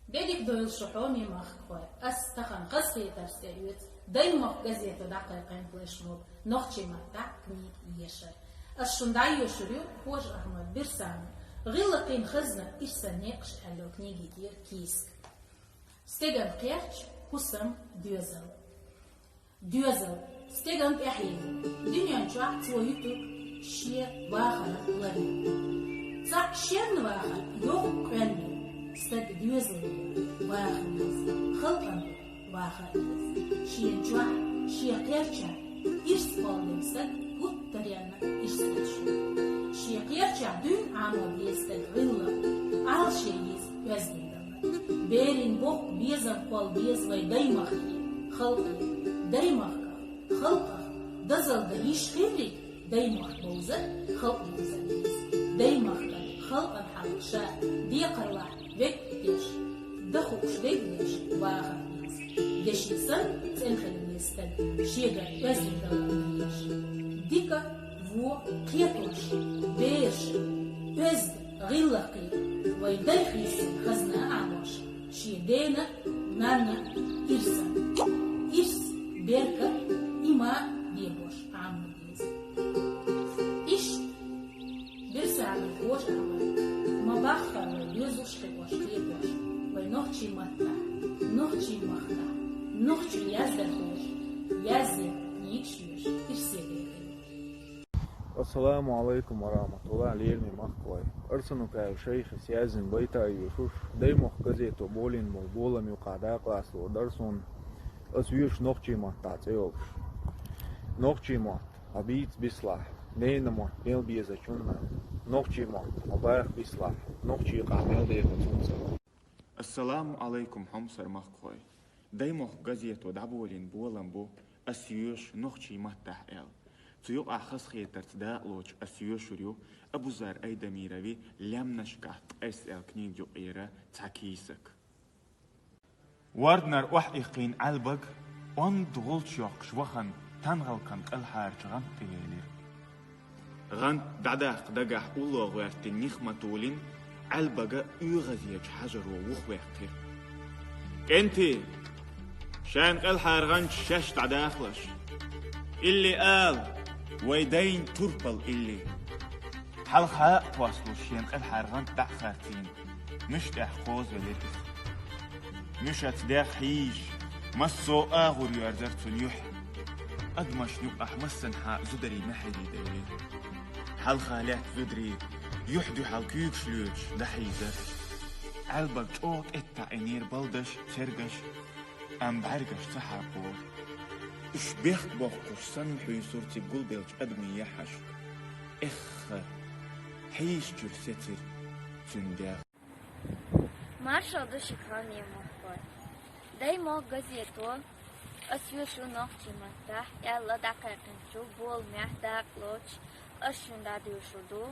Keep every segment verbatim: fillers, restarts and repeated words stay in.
Дедик дойла шу, хьоме махкахой. Ас тахан хазахетарца тӀеоьцу «Даймохк» газето дӀакхайкхийна флешмоб, нохчийн маттахь книга ешар. Ас шуна дӀайоьшур ю Хож-Ахьмад Бирсанов «ГӀиллакхийн хазна, ирсан некъаш» аьлла книги тӀера кийсак. Стеган кхерч, хӀусам, доьзал. Доьзал. Стеган тӀаьхье ю. Дуьнен чохь цо юьтург шен вахаран лар ю. Цхьаъ шен вахар йоккха къоьлла ю. Стаг доьзал ю, ваха веза. Халкъан ваха веза. Шен чохь, шен кхерчахь ирс кхолладелла стаг гуттаренна ирс деш ю. Шен кхерчахь дуьйна Ӏамо деза стаг гӀиллакх, Ӏалашъе еза оьздангалла. Берийн боккха безам кхолла беза вай даймахке, халкъе. Даймахках, халкъах дозалла дан йиш хиларг, даймохк бовзар, халкъ бовзар беза. Даймахкан, халкъан хьалха ша декхарлахь веккхаш, дан хууш дегнаш ваха веза. Деши санна цӀена хила веза стаг, шегара оьздангалла дезаш. Дика, во, кхетош, бераш, оьзда, гӀиллакхе, вай дайх йисина хазна Ӏамош, шен дена, нанна ирсан. Ирс, беркат, иман бебош Ӏамо деза. Иштта Бирсанов Хож-Ахьмад ма баххара вай доьзалш кхиош, кхетош, вай нохчийн маттахь, нохчийн махкахь, нохчийн яздархоша язъян книгаш йоьшуш ирсе дехийла. Ассаламу Ӏалайкум ва рахьматуллахӀ, лераме махкахой. Арсанукаев Шайхас яздина байт а йоьшуш, «Даймохк» газето болийна болу болам юкъахь дакъалацалур дара суна, ас йоьшу «Нохчийн маттахь» цӀе йолуш. Нохчийн мотт, хьо бийца бисалахь, ненан мотт мел безачунна. Нохчийн мотт, хьо баха бисалахь, нохчийн къам мел дехачунна. Ассаламу Ӏалайкум, хьомсара махкахой! «Даймохк» газето дӀаболийна болам бу, ас йоьшу «Нохчийн маттахь» аьлла. Цу юкъахь хазахетарца дакъалоцуш ас йоьшур ю Абузар Айдамировн «Лаьмнашкахь ткъес» аьлла книга юкъера цхьа кийсак. Ворданара охьаиккхийна Ӏаьлбаг онда гӀулч йоккхуш вахана, тангӀалкхан кӀелхьарчу гӀанта тӀеелира. ГӀант дӀадаккха дагахь улло гӀоьртина нихматуллин Ӏаьлбага оьгӀазечу хьажаро вухаваьккхира. «КӀентий, шайна кӀелхьара гӀанташ шаьш дӀадахалаш. Илли ала, вай дайна турпал илли». Хьалха а кхоссалуш шена кӀелхьара гӀант дӀа а харцийна, муьш тӀехь кхозавелира иза. Муьшаца дегӀ хьийзаш, массо а агӀор йоьрзара цуьнан юьхь. Адамашна юкъахь массанхьа зударийн маьхьарий девлира. Хьалха лаьтта зударий юьхь дуьхьал куьйгаш лоьцуш дӀахьийзара. Ӏаьлбаг чӀогӀа тӀеттахь Ӏийнера балдаш, цергаш, амма бӀаьргаш ца хьарбора. Уьш бехк боккхуш санна хьуьйсура цига гулбеллачу адамийн яххьашка. Эхха, хьийзачуьра сецира цуьнан дегӀ. Маршалла ду шуьга, хьоме махкахой! «Даймохк» газето, ас йоьшу «Нохчийн маттахь» аьлла дӀакхайкхинчу боламехь дакъалоцуш, ас шуна дӀадоьшур ду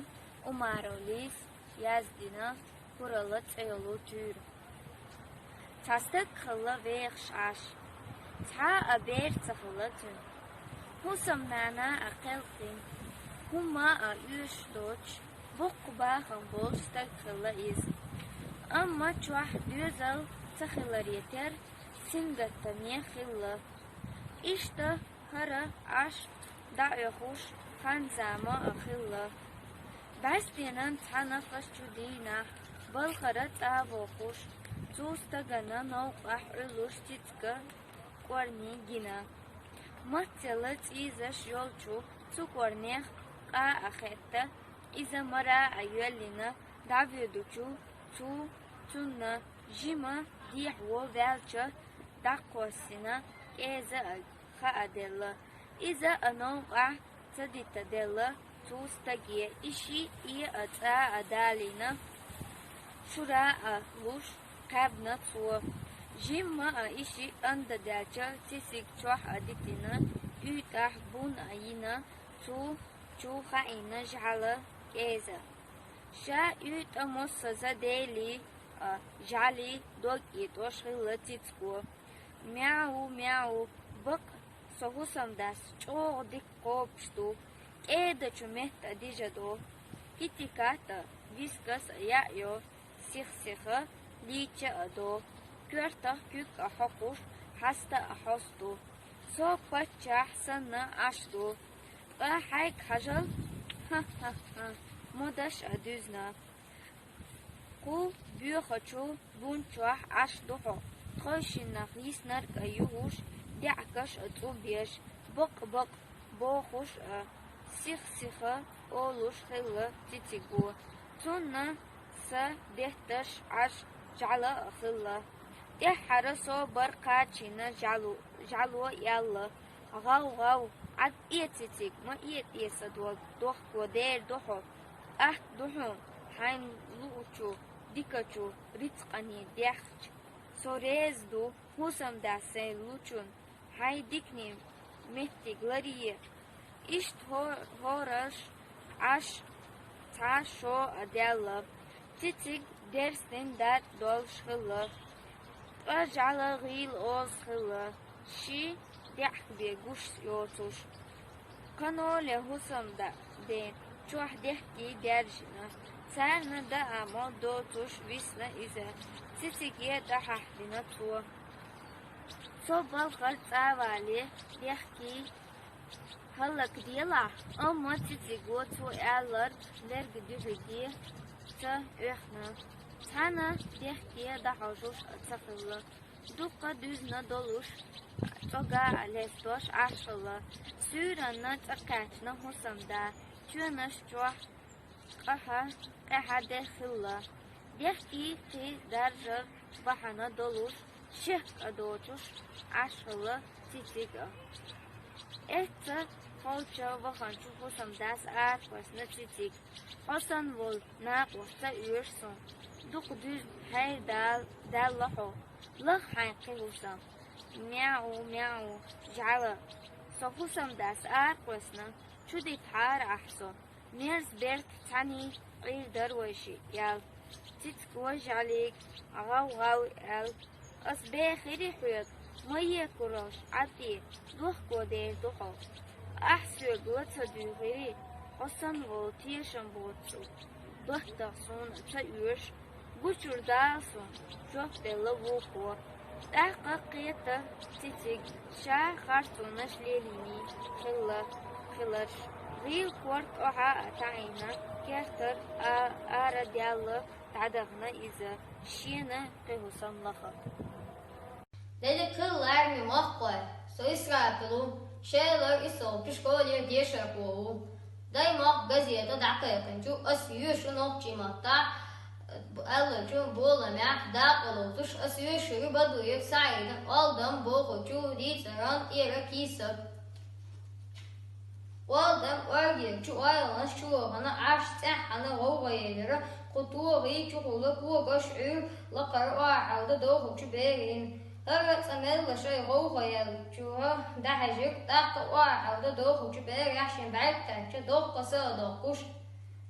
Умаров Лизас яздина «Куралла» цӀе йолу туьйра. Цхьа стаг хилла вехаш Ӏаш. Цхьа а бер ца хилла цуьнан. ХӀусамнана а кхелхина, хӀумма а оьшуш доцуш, боккха бахам болуш стаг хилла иза. Амма чохь доьзал ца хиларе терра, сингаттаме хилла. Иштта хӀара Ӏаш дӀаоьхуш хан-зама а хилла. БӀаьстенан цхьа нафас чу дийнахь, балхара цӀа а воккхуш, цу стагана новкъахь Ӏуьллуш цициг кӀорни гина. Маццалла цӀийзаш йолчу цу кӀорнех къа а хетта, иза мара а йоьллина дӀавоьдучу цу, цунна жима дехьо ваьлча дӀакхоссина кӀеза а хааделла. Иза а новкъахь ца дитаделла цу стаге, и шиъ а цӀа а далийна, шура а луш, кхаьбна цо. Жимма а и шиъ андадаьлча, цисиг чохь а дитина, уьйтӀахь бун а йина, цу чу хаийна жӀаьла кӀеза. Ша уьйтӀа моссаза дели а, жӀаьли дог а тӀош хилла цициго. «Мяу, мяу, бакъ, со хӀусамдас чӀогӀа дика кхобуш ду, кӀедачу метта дижадо. Китикат а, вискас а яа йо, сих-сиха лийча а до, коьртах куьг а хьокхуш, хьаста а хьост ду. Со паччахь санна Ӏаш ду. Ткъа хьайга хьажал, ха-ха-ха, мо даш а дуьзна. Кху боьхачу бун чохь Ӏаш ду хьо, тхойшиннах йиснарг а юхуш, даьӀахкаш а цӀу беш, бакъ-бакъ бохуш а, сих-сиха олуш хилла Цициг. Цунна са детташ Ӏаш жӀаьла а хилла. ТӀаьххьара собар кхачийна жӀаьло, жӀаьло аьлла: «ГӀав-гӀав, Ӏад э, Цициг, ма э тӀе са дог, дохко дер ду хьо. Атта ду хьуна хьайна луучу дикачу рицкъане даьхча. Со реза ду, хӀусамдас сайн лучун хьайн диканийн меттиг ларъе». Иштта хӀо-, хӀораш Ӏаш цхьа шо а даьлла, Цициг дерстина датӀа долуш хилла. Ткъа жӀаьла гӀийла оза хилла, ши даьӀахк бен гуш йоцуш. Кхано ле хӀусамда-, ден чохь дехкий даьржина. Царна даа мо доцуш висна иза. Цициге тӀехьахдина цо. Со балхара цӀа вале, дехкий хӀаллакделахь, амма Цициго цо аьлларг дерг дуьхьал де ца оьхна. Цхьана дехке дӀахьожуш а ца хилла. Дуккха дуьзна долуш, цӀога а лестош Ӏаш хилла. Суьйранна цӀа кхаьчна хӀусамда, чоьнаш чохь къаьхьа, къаьхьа де хилла. Дехкий кхин даржар бахьана долуш, шек а доцуш Ӏаш хилла Цициг а. Эцца холча ваханчу хӀусамдас арахоьссина Цициг. Хьо санна волу накъост ца оьшу суна. Дукха дуьзна хьайр дал-, даьлла хьо. Лаха хьайн кхин хӀусам. Мяу, мяу, жӀаьла. Со хӀусамдас арахоьссина, чудиттахьара ахь со. Мерза берт цхьаьний Ӏийр дара вайши, аьлла. Цициг вай жӀаьлига гӀав-гӀав аьлла. Ас бехирий хьоьга, ма еккуралш Ӏадде, дохко дер ду хьо. Ахь соьга ла ца дуьйхирий, хьо санна волу тешам боцу цу. Баттах суна ца оьшу, гучур дала суна, жоп делла вукхо. ТӀаккха кхета Цициг, ша харцонаш лелийний хилла хиларш. ГӀийла корта охьа а таӀийна, кертара а-, ара даьлла, дӀадахана иза, шена кхин хӀусам лаха. Делиг хила лараме махкахой, со Исрапил ву, Шелара исалгӀачу школера дешархо ву. «Даймохк» газета дӀакхайкхинчу «Ас йоьшу нохчийн маттахь» аьллачу боламехь дакъа лоцуш ас йоьшура Бадуев СаӀидан «Олдам» бохучу дийцаран тӀера кийсак. «Олдам» кӀоргерчу ойланаш чу вахана Ӏаш цӀеххьана гӀовгӀа елира, кху тогӀий чухула когаш Ӏуьйра лакхара охьалда дохучу берийн. ХӀара цӀа мелла шайн гӀовгӀа елчу дӀахьаьжира, тӀаккха охьалда дохучу берех шен бӀаьрг кхаьчча, доккха са а доккхуш: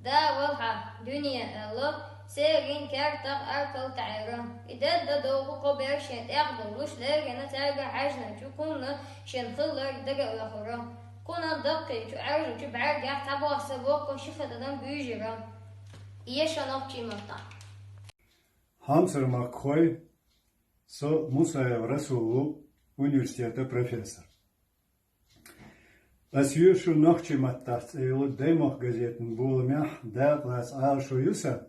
«Да валахь, дуьне», — аьлла, серийн кертах аркал таӀийра. И дедда доху кхо бер шен тӀех довлуш, леррина цаьрга хьаьжначу кхунна шен хилларг дага а оьхура. Кхунан даккхийчу Ӏаьржачу бӀаьргех цхьабосса боккха ши хатанам буьйжира. Еша нохчийн маттахь. Хьамсара махкахой, со Мусаев Расул ву, университета профессор. «Ас йоьшу нохчийн маттахь» цӀе йолу «Даймохк» газетан боламехь дакъалаца Ӏалашо ю сан.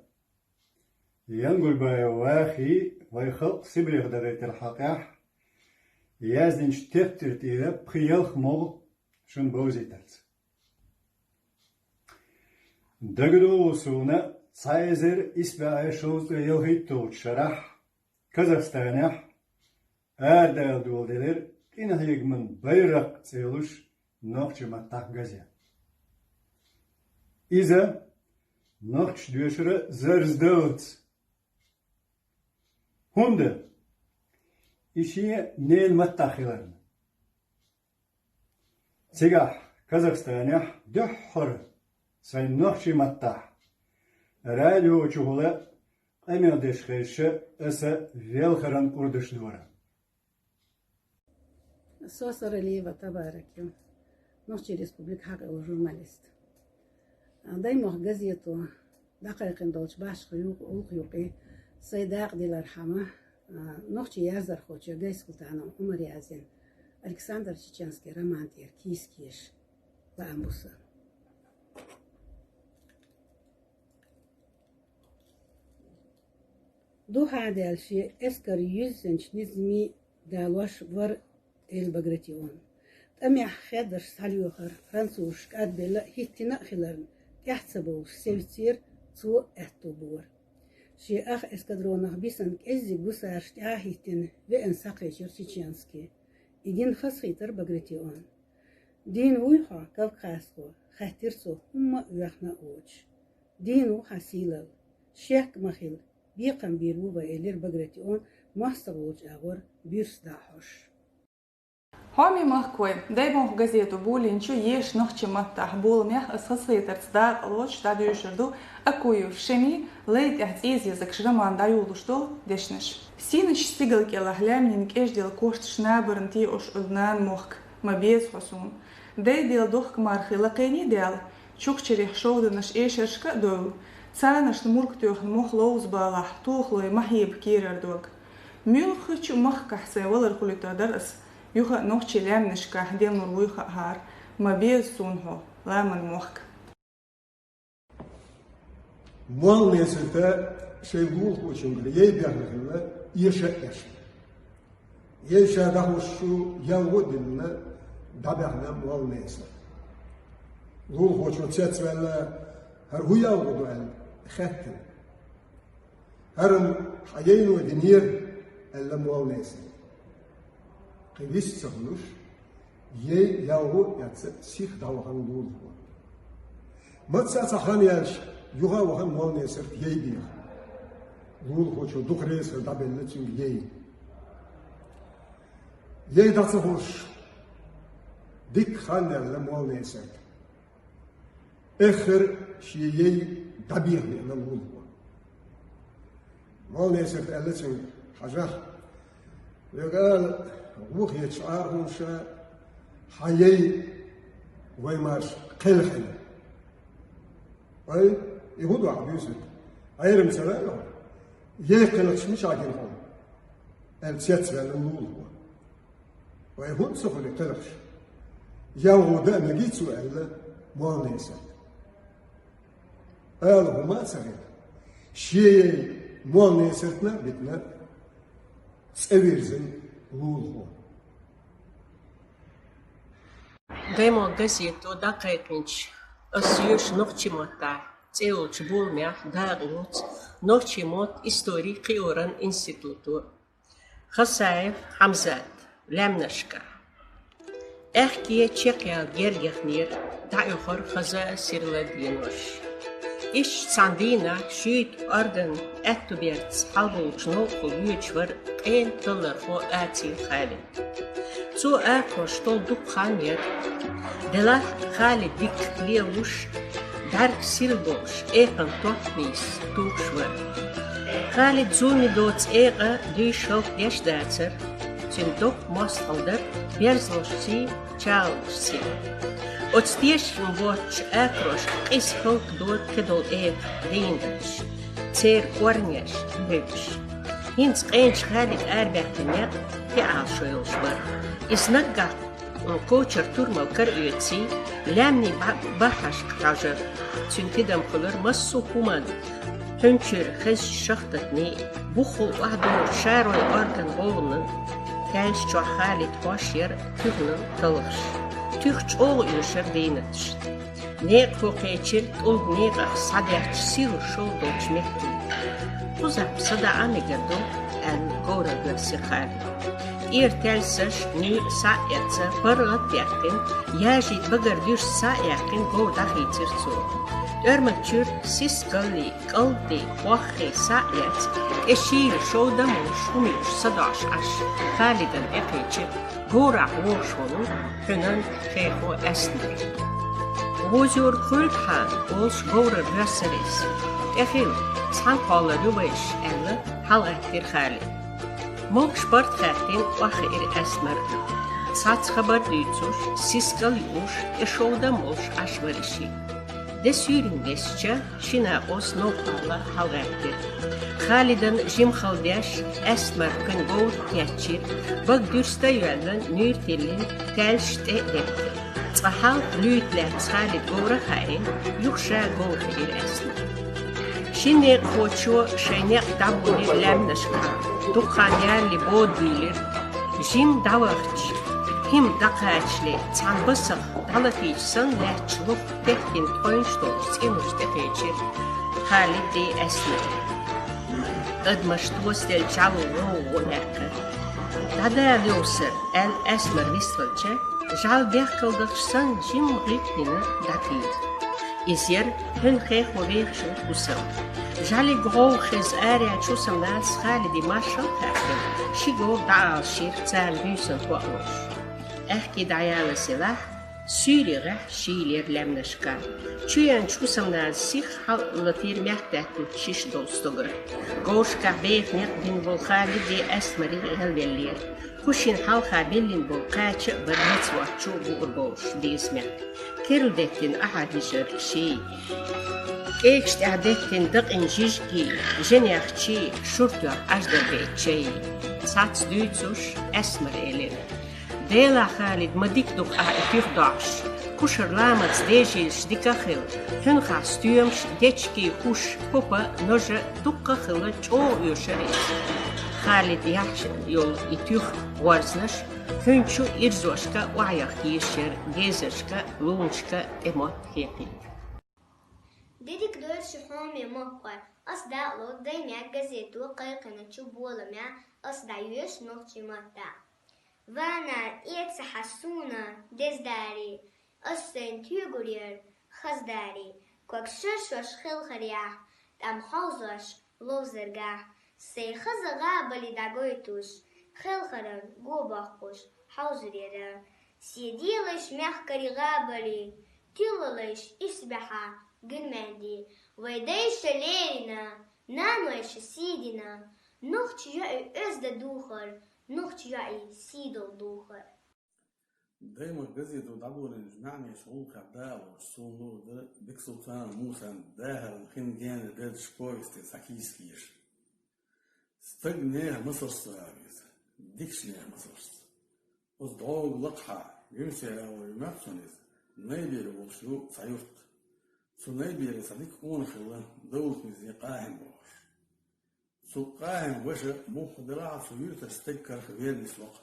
Янгурбаев Вахий вайн халкъ Сибрех дахийтаран хьокъехь яздинчу тептар тӀера пхи-ялх могӀа шуна бовзийтарца. ДагадогӀу суна, цхьа эзар исс бӀе шовзткъе ялхитталгӀачу шарахь Казахстанехь арадала доладелира «Къинхьегаман байракх» цӀе йолуш нохчийн маттахь газета. Иза нохчаша доьшура зарздаллалц. ХӀунда? И шен ненан маттахь хиларна. Цигахь, Казахстанехь, дуьххьара сайн нохчийн маттахь радио чухула къамел деш хезча, аса велхаран кӀурдаш дора. Со Саралиева Табарак ю, Нохчийн Республика хьакъ йолу журналист. «Даймохк» газето дӀакхайкхина долчу башха юкъ-, гӀуллакх юкъе Сай дакъа дилархьама, а, нохчийн яздархочо Гай-Султанов Ӏумара язйина Александр Чеченский роман тӀера кийсакеш лаам бу са. Духьа а даьлча, шен эскар юьззинчу низамийн далош вара Эль Багратион. ТӀамехь хеддарш схьалоьхура, французашка арабевлла а хӀиттина а хиларна, тӀаьхьа ца бовлуш севцира, цо аьтту бора. Шен ах эскадронах бисина кӀеззиг гусараш тӀаьхьа а хӀиттина, веана схьакхечира Чеченский. И дин хазахийтира Багратиона. «Дийна вуй хьо, кавказхо?» — хаьттира цо, хӀумма а воьхна а воцуш. «Дийна ву хьан сийлалла. Шек а ма хила, бекхам бийр ву вай», — элира Багратион, мостагӀа волчу агӀор буьрса дӀа а хьош. Хьоме махкахой, «Даймохк» газето болийначу «Еша нохчийн маттахь» боламех ас хазахетарца дакъа лоцуш дӀадуьйшур ду Акуев Шемин «Лай тӀехь цӀеза езагаш» роман дӀайолалуш долу дешнаш. Сийначу стигала кӀелахь лаьмнийн кӀеждала корташ набарна тоьуш Ӏуьллу нана мохк, ма беза хьо суна. Дай делла дохка мархий лакхений даьлла, чукхачарехь шовданаш эшаршка а довлу, царнашна мург тоьхна мох ловза балахь, тохалой ма хьеба кийрара дог. Муьлххачу махкахь сайн валар хуьлуьйтур дара ас, юха а нохчийн лаьмнашкахь денлур вуй хаахьара, ма беза суна хьо, ламан мохк. Молла Несарта шайн лулахочуьнгара яй бехна хилла, эша а эшна. Яй ша дӀахьуш чу ялхо а диллина, дӀабаьхна Молла Несар. Лулахочо цецваьлла, хӀара хӀун ялхо ду аьлла, хаьттина. ХӀара-м хьан яйно динера, аьлла Молла Несарта. Кхин вист ца хуьлуш, яй ялхо а эцна, сиха дӀавахана лулахо. Маца а цхьа хан яьлча, юха а вахана Молла Несарта яй беха. Лулахочо дукха резахь дӀабелла цуьнга яй. Яй дӀа ца хьуш, дикка хан яьлла Молла Несарта. Эххар шен яй дӀабеха веана лулахо. Молла Несарта аьлла цуьнга: «Хьажахь, вега ала, вуха ечу Ӏар хӀума ша, хьан яй вай марша кхелхина». «Ой, и хӀун ду ахь дуьйцург? Ӏерам ца лаьа хьо? Яй кхелхаш мичахь гина хьуна?» — аьлла, цецваьлла лулахо. «Вай хӀунда ца хуьлу кхелхаш? Ялхо дан а мегий цо», — аьлла Молла Несарта. Ала хӀума а ца хилла, шен яй Молла Несартана а битина, цӀа вирзина лулахо. «Даймохк» газето дӀакхайкхинчу «Ас йоьшу нохчийн маттахь» цӀе йолчу боламехь дакъа лоцу «Нохчийн мотт: истори кхиоран институто». Хасаев Хьамзат, «Лаьмнашкахь». Аьхке чекхъяла герга яхнера, дӀаоьхура хаза а, сирла а денош. Иштта цхьана дийнахь шуьйта орган аьтту берца хьалаболчу новкъахула воьдуш вара къена таллархо Аци Халид. Цо акхош толу дукха хан яра. Делахь Халид дикка лелуш, бӀаьрг сирла болуш, экханан топ нийса тухуш вара. Халид зуламе доцу экха дуьйш хӀаллакдеш дацара, цуьнан доккха мостагӀалла дара берзалошций, чалалошций. Оцу тешаме боцчу акхарошка къийса хӀаллакдора кхидолу экха дийна дерш, церан кӀорнеш бевдаш. ХӀинца къеначу Халида арабаьхкина некъ кхин Ӏалашо йолуш бара. Иза наггахь кочара турмал караоьций, лаьмнийн бахьашка хьажара. Цуьнан тидам хуьлура массо а хӀуманна, хьуьнчуьра хезачу шахтатний, буххул охьадогӀучу шаройн орган гӀовгӀанан. Таьллаш чохь Халид хьош яра туьханан талхаш. Туьха чӀогӀа оьшура дийнаташ. Некъахо кхечира тӀулга некъах схьадаьхча сирла шов долчу метте. «Кхузахь са даа мегар ду», — аьлла, говрара доьссира Халид. ТӀера таьлсаш, нуьйкъа схьа а эцна, паргӀат а даьккхина, яжийта багара дуьрста схьа а яьккхина, говр дӀахийцира цо. ТӀоьрмаг чуьра сискаллий, кӀалддий, боххий схьа а эцна, тӀе шийла шов дан а волуш, хӀума юуш садоӀуш Ӏаш, Халидана тӀекхечира говрахь вогӀуш волу хьуьнан хехо Аьсмар. «ГӀоза йорг хуьлда хьан», — олуш говрара доьссира иза. «ТӀехила, цхьаьна кхоллар ю вайша», — аьлла, хьалагӀаьттира Халид. Могуш барт хаьттина охьахиира Аьсмар. Цхьацца хабар дуьйцуш, сискал а юуш, тӀе шов дан а волуш Ӏаш вара и шиъ. Де суьйранна гӀертача, шина оцу новкъа хьалгӀаьттира. Халидан жимма хала деш, Асмара куьйга говр кечйира, бага дуьрста а йоьллина, нуьйр тиллина, таьллаш тӀе а деттира. Цкъа хьалха луьйта лаьцна Халида говра а хаийна, юха ша говр хиира Асмара. Шина некъахочо шайн некъ дӀаболийра лаьмнашкахьа, дукха хан ялале бода бийлира. Жимма дӀавахча, хӀима дӀакхачале, цхьана басах дӀалатийча санна лаьтташ лух теттина тхойнаш долчу цӀенош тӀекхечира Халиде Асмаре. Адамаш тосаделла чӀало гӀовгӀа лаьттара. «ДӀадала, йовсар», — аьлла, Асмар вист хилча, жӀаьла бехкалдаккха санна, жимма гӀиттина дӀатийра. Иза яра хьуьнхахь вехаш волу хӀусам. ЖӀаьлиг гӀовгӀа хезна араяьллачу хӀусамнас Халиде маршалла а хаьттина, ши говр дӀаалашйира царна буьйсанна хӀоа луш. Аьхки дӀаяла селахь, суьйре гӀехь шийлера лаьмнашка. Чуенчу хӀусамназа сиха хьалалатийра мехкдаьттина шиша долу стогар. Говрашкахь беха некъ бина болу Халиде Асмаре гӀелвеллера. Кху шина хьалха биллина болу кхача а бара ницкъ воцчу а буур болуш беза мехка. Керла деттина ахьар йижарг ший, кӀегаш тӀехь деттина дакъина жижигий, жинех чий, шуртоьхна Ӏаьждар беъча чай. Цхьацца дуьйцуш, Асмара элира: «Делахь, Халид, ма дика ду-кх ахь и туьха дохьуш. Кхушара ламаца дежийлаш дика а хилла, хьуьнхахь стоьмаш, дечкий, хӀуш, попа, ножа дуккха а хилла, чӀогӀа оьшу иза». Халида яхьаш йолу и туьха гӀорзнаш хьуьнчу ирзошка охьаяхка йиш яра, гезаршка, лунашка тӀе мотт хьекхийта. Дерриг а дойла шун, хьоме махкахой, ас дакъалоцу «Даймехк» газето кхайкхинчу боламехь ас дӀайоьшу нохчийн маттахь. Ванар, эца хьан суна, деза дарий, ас сайна туьйгур яра хаза дарий, ког шаршош хелхарехь, тӀам хьовзош ловзаргахь, сайн хаза гӀабали дӀагойтуш, хелхаран го боккхуш хьовзур яра. Седелаш мехкарий гӀабали, тиллалаш исбаьхьа гуьнманди, вай дайша лерина, нанойша сийдина, нохча йоӀе оьзда духар, нохча йоӀе сийдола духар. «Даймахк» газето дӀаболийначу маьӀнийн гӀуллакхехь дакъалоцуш суна луур дара Бексултанов Мусан «Дахаран хин генара бердаш» повесте цхьа кийсак еша. Стаг нехан масалшца вара иза, дикачу нехан масалшца. Оцу дӀоган лакхахьа, Юьнусе олу юьртахь цунна иза, Найбера волуш ю цхьа юрт. Цу Найбера цхьа дика къонах хилла, Давлатмизин Къахьим бохуш. Цу Къахьиман ваша мухха делахь а, цу юьртара стаг карах вер нисло-кх.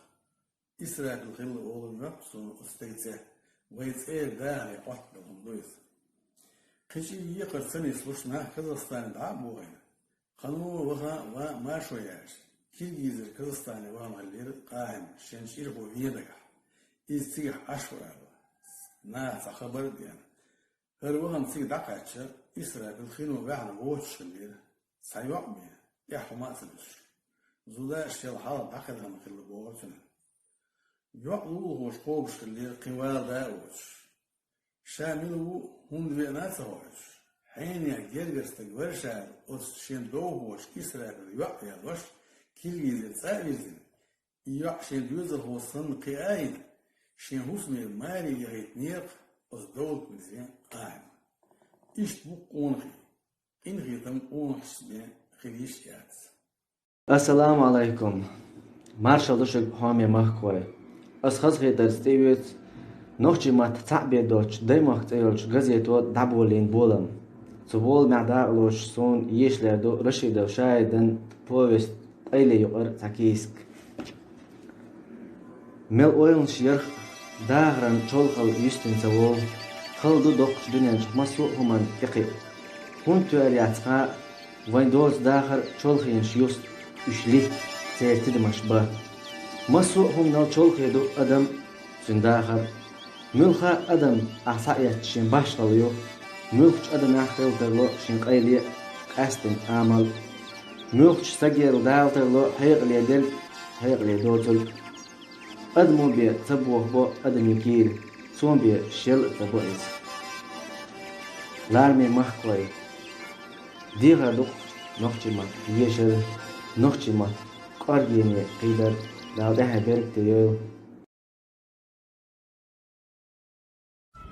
Исрапил хилла олу моьтту суна оцу стеган цӀе, вайн цӀера дахаре Ӏоттадала хӀума ду иза. Кхин чӀир екхар ца нислуш, нах Казахстане дӀа а бохийна, кхано ваха а, ван а маршо яьлча, киргизера Казахстане вахана хиллера Къахьим шен чӀирхо вен дагахь, иза цигахь Ӏаш ву аьлла. Наха цхьа хабар а деана. ХӀара вахана цига дӀакхаьчча, Исрапил хино ваьхьна воцуш хиллера, цхьа йоӀ бен, тӀехь хӀума а ца дуьсуш. Зуда шел хьалха дӀакхелхина хилла бохура цуьнан. ЙоӀ лулахоша кхобуш хиллера, кхин вала да а воцуш. Ша мила ву, хӀунда веана а ца хоуьйтуш, хьенех гергара стаг вара ша аьлла, оцу шен довхочу Исрапила йоӀ а яьллош, киргизера цӀа а вирзина, и йоӀ шен доьзалхо санна кхиа а йина, шен хӀусамера маре яхийтинера-кх оцу Давлатмизин Къахьима. Иштта бу-кх къонахий, къинхетам къонахчаьрца бен хила йиш яц. Ассаламу алайкум! Маршалла ду шуьга, хьоме махкахой! Ас хазахетарца тӀеоьцу нохчийн матте цхьаъ бен доцучу «Даймахк» цӀе йолчу газето дӀаболийна болам. Цу боламехь дакъалоцуш суна ешалур ду Рашидов Шаидан повесть «Къайле юкъара цхьа кийсак». Мел ойланаш ярх, дахаран чолхалла юьстина ца волу, хала ду доккхачу дуьнен чу массо а хӀуманна тӀекхиа. ХӀунда тоьар яц хаа, вайн доцу дахар чолхенаш юста, уьш лита, церан тидамаш бан. Массо а хӀуманал чолхе ду адам, цуьнан дахар. Муьлхха а адам ахь схьаэцча шен башхалла ю, муьлххачу адамехь хила тарло шен къайле а, къаьсттина амал а. Муьлххачу стагера Дала тарло хьекъале дерг а, хьекъале доцург а. Адамо бен ца бохабо адамийн кийра, цо бен шел а ца бо иза. Лараме махкахой, дехар ду-кх нохчийн маттах ешар, нохчийн маттах кӀоргене кхийдар. Дала тӀаьхье беркате йойла.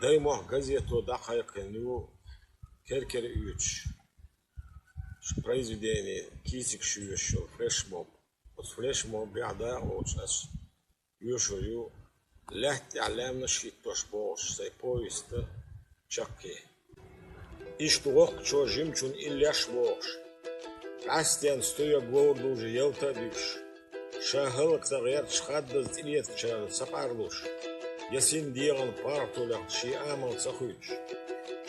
«Даймахк» газето дӀакхайкхийна ю Кер-кера оьцуш произведени, кийсигаш йоьшуш йолу флешмоб. Оцу флешмобехь дакъалоцуш ас йоьшур ю «Лаьтта тӀехь лаьмнаш хӀиттош» бохуш сайн повестан чаккхе. Иштта воккхачо жимачунна иллеш бохуш, къаьстенна стоьга ловр дужу ялта а дуьсуш, ша хӀаллакьцӀа гӀерташ хаддаза тӀелетачарна ца къарлуш, я син дегӀан паргӀато лехна шен амал ца хуьйцуш,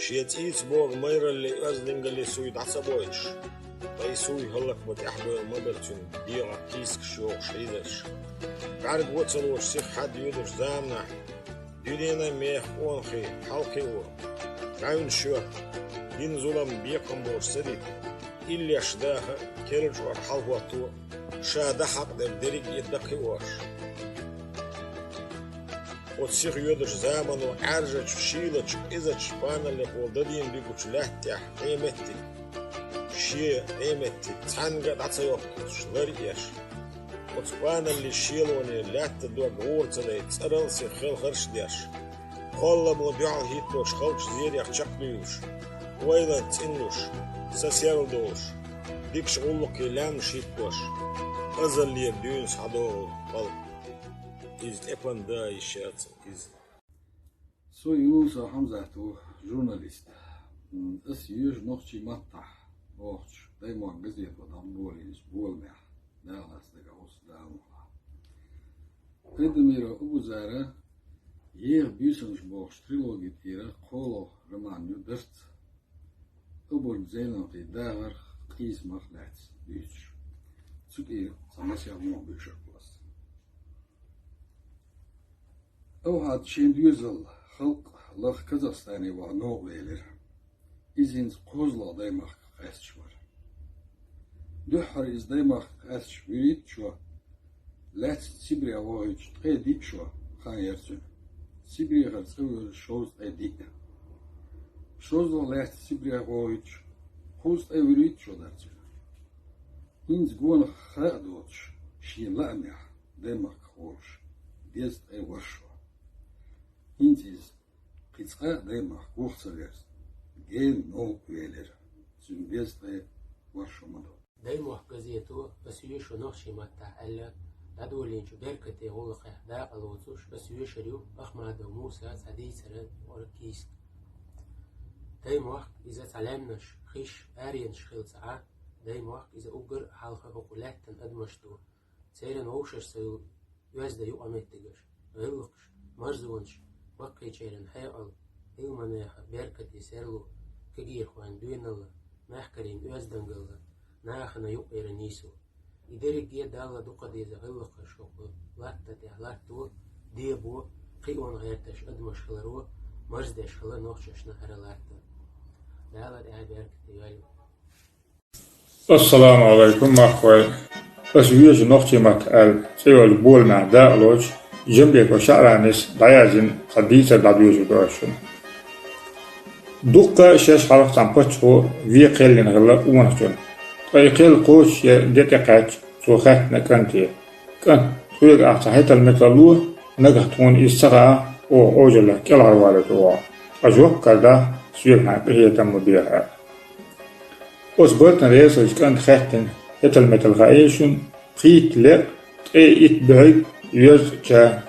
шен цӀийца богу майралле, оьздангалле суй дӀа ца бойтуш, ткъа и суй хӀаллакбан тӀаьхьабевлла ма дара цуьнан дегӀах кийсигаш йохуш хьийзарш. БӀаьрго а ца лоцуш сиха хьадда йоьдучу заманахь, дуьненан мехах къонахий хьалакхио, гӀевнаш йоьхна, дина зулам бекхам болуш ца дита, иллеш даха а, керла чкъор хьалахӀотто а, ша дан хьакъ дерг дерриг а дан кхиош. Оцу сиха йоьдучу замано Ӏаьржачу, шийлачу, къизачу паналлех волу дадийна дуьгучу лаьтта тӀехь Ӏен меттиг, шен Ӏен меттиг цхьаьнга а дӀа ца йоккхуш, лар а еш, оцу паналлин шелоне лаьтта дог гӀора ца дайта, цӀарал а сиха хелхарш а деш, кхолламо дуьхьал хӀитточу халчу зерех чекхдуьйлуш, ойланца цӀинлуш, са серладолуш, дикачу гӀуллакхийн лаьмнаш хӀиттош, азаллера дуьйна схьадогӀу халкъ. Иза тӀепан да йиш яц иза. Со Юнусов Хьамзат ву, журналист. М, ас йоьшу нохчийн маттахь бохучу «Даймохк» газето дӀаболийначу боламехь, Дала ас дагахь уьссу, Дала мукъ лахь. Айдамиров Абузара «Еха буьйсанаш» бохучу трилоги тӀера кхоалгӀа роман ю дарц, обарг Зейналтин дахарх, къийсамах лаьцна дуьйцуш. Цу тӀера цхьа масех муха буьйшург ву ас. Авхьад шен доьзал, халкъ лаха Казахстане ваха новкъа велира. Иза хӀинца кхозлагӀа даймахка къаьсташ вара. Дуьххьара иза даймахка къаьсташ вуьрхӀитта шо, лаьцна Сибре вохуьйтуш ткъе диъ шо хан яра цуьнан. Сибрехара цӀа вуьйра шовзткъе диъ. ШозлагӀа лаьцна Сибре вохуьйтуш кхузткъе вуьрхӀитта шо дара цуьнан. ХӀинца гонах ха а доцуш, шен лаамехь даймахках волуш, дезткъе ворхӀ шо. ХӀинца иза кхин цкъа а даймахка вуха ца верзна, гена новкъа велира, цуьнан дезткъе ворхӀ шо ма ду. «Даймохк» газето, ас йоьшу нохчийн маттахь аьлла, дӀадолийначу беркате гӀуллакхехь дакъалоцуш ас йоьшур ю Ахмадов Муса цхьа дийцаран юкъара кийсак. Даймохк иза цхьа лаьмнаш, хиш, аренаш хилла ца Ӏа, даймохк иза уггар а хьалха хӀокху лаьттан адамаш ду, церан вовшашца йолу оьзда юкъаметтигаш, гӀиллакхаш, марзонаш, баккхийчеран хьекъал, Ӏилманехан беркате серло, кегийрхойн доьналла, мехкарийн оьздангалла, нахана юкъара нийсо. И дерриге а Далла дукха деза гӀиллакхаш хӀокху латта тӀехь латто, дебо, кхион гӀерташ адамаш хиларо, марздеш хила нохчашна хӀара латта. Дала тӀаьхьа беркате йойла. Ассаламу алайкум, махкой! Ас йоьшу нохчийн маттахь аьлла цӀе йолчу боламехь дакъалоцуш Джамбеков ШаӀранис дӀаяздина цхьа дийцар дӀадоьшур ду ас шуна. Дуккха а шаьш хьалха цхьана паччахьо вен кхел йина хилла къонахчунна. Ткъа и кхел кхочуш я де тӀекхаьчча, цо хаьттина кӀанте: «КӀант, тхоьга ахь цхьа хӀетал-метал ло, нагахь тхуна иза ца хаахь, оха Ӏожаллех кӀелхьарвалийта ву хьо. Ткъа жоп карадахь, соьга хьайн къинхетам ма беха», — аьлла. Оцу бартан реза хиллачу кӀанта хаьттина хӀетал-метал хаийра шуна: пхийтта лекъ, ткъе итт буьхьиг, йоьзткъа ча.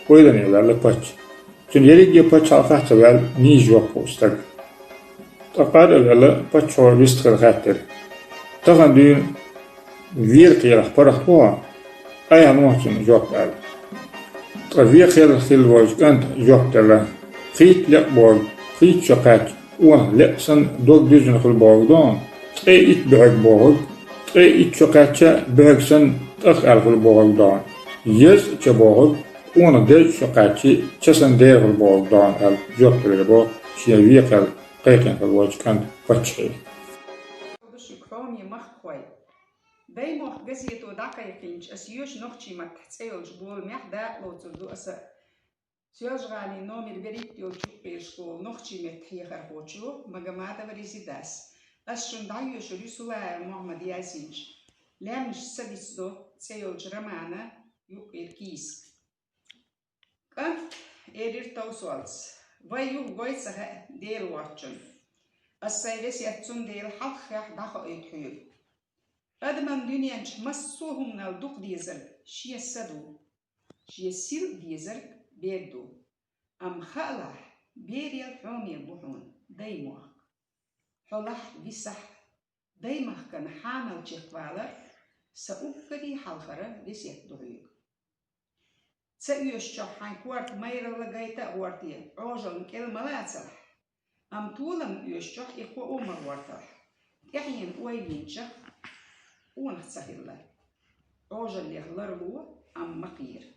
Ойлане ваьлла паччахь. Цуьнан ерриге а паччахьалкхахь а ца ваьлла, нийса жоп хууш стаг. Ткъа къада а ваьлла, паччахьо вистхила хаьттира: «Тахана дуьйна вен кхелах паргӀат ву хьо, айхьа лохьа цунна жоп», — аьлла. Ткъа вен кхелах хилла волчу кӀанта жоп делла: «Пхийтта лекъ бохург пхийтта шо кхаьчча, къонах лекъ санна дог дуьззина хуьлу бохург ду хьуна, ткъе итт буьхьиг бохург, ткъе итт шо кхаьчча, буьхьиг санна тӀах аьлла хуьлу бохург ду хьуна. Йоьзткъа ча бохург, къонах дезткъа шо кхаьчча, ча санна дера хуьлу бохург ду хьуна», — аьлла, жоп делира боху шен вен кхел кхайкхина хилла волчу кӀанта паччахье. Шуьга хьоме махкахой! «Даймохк» газето дӀакхайкхийначу «Ас йоьшу нохчийн маттахь» цӀе йолчу боламехь дакъалоцур ду аса. Соьлжа-ГӀалин номер берхӀитта йолчу юккъерачу школан нохчийн меттан хьехархочо Магомадова Резидас. Ас шуна дӀайоьшур ю Сулаев Мухьаммада яздинчу «Лаьмнаш ца дицдо» цӀе йолчу романан юккъера кийсак. КӀант элира товсолца: «Вай юха гой ца хаьа Дела воцчунна. Ас сайн весет цундела хьалххе дӀахоуьйту хьоьга. Адаман дуьнен чу массо а хӀуманал дукха дезарг шен са ду, шен сийлахь дезарг бер ду. Амма хаалахь, берал хьоме бу хьуна даймохк. Хьо лахь висахь, даймахкана хьанал чекхвалар са уггаре хьалхара весет ду хьоьга. Ца оьшучохь хьайн корта майралла гайта а гӀорте, Ӏожалла кӀел ма лацалахь. Амма толам оьшучохь и кхоо ма гӀорталахь. ТӀаьхьенан ойла йинчех къонах ца хилла. Ӏожаллех ларло, амма ма кхера.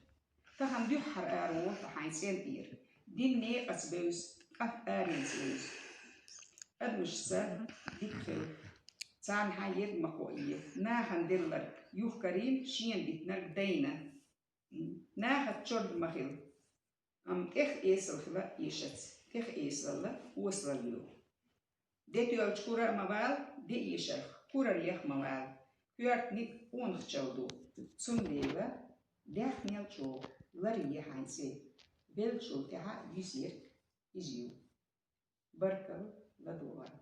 Тахана дуьххьара араволу хьо хьайн цӀен тӀера. Дийнна некъаца бевза, кӀант аренца вевза. Адамашца дика хила. Царна хьан ерг ма кхоае. Нахана делларг юхкарийна, шена дитинарг дайна. Нахаца чорда ма хила. Амма тӀех эсала хила эшац. ТӀех эсалалла осалалла ю. Де тоьллачу кура а ма вала, де эшарх кураллех а ма вала. Коьртаниг къонахчалла ду. Цундела даьхнел чӀогӀа ларъе хьайн цӀе. Веллачул тӀаьхьа юьзъерг иза ю. Баркалла, ладогӀарна.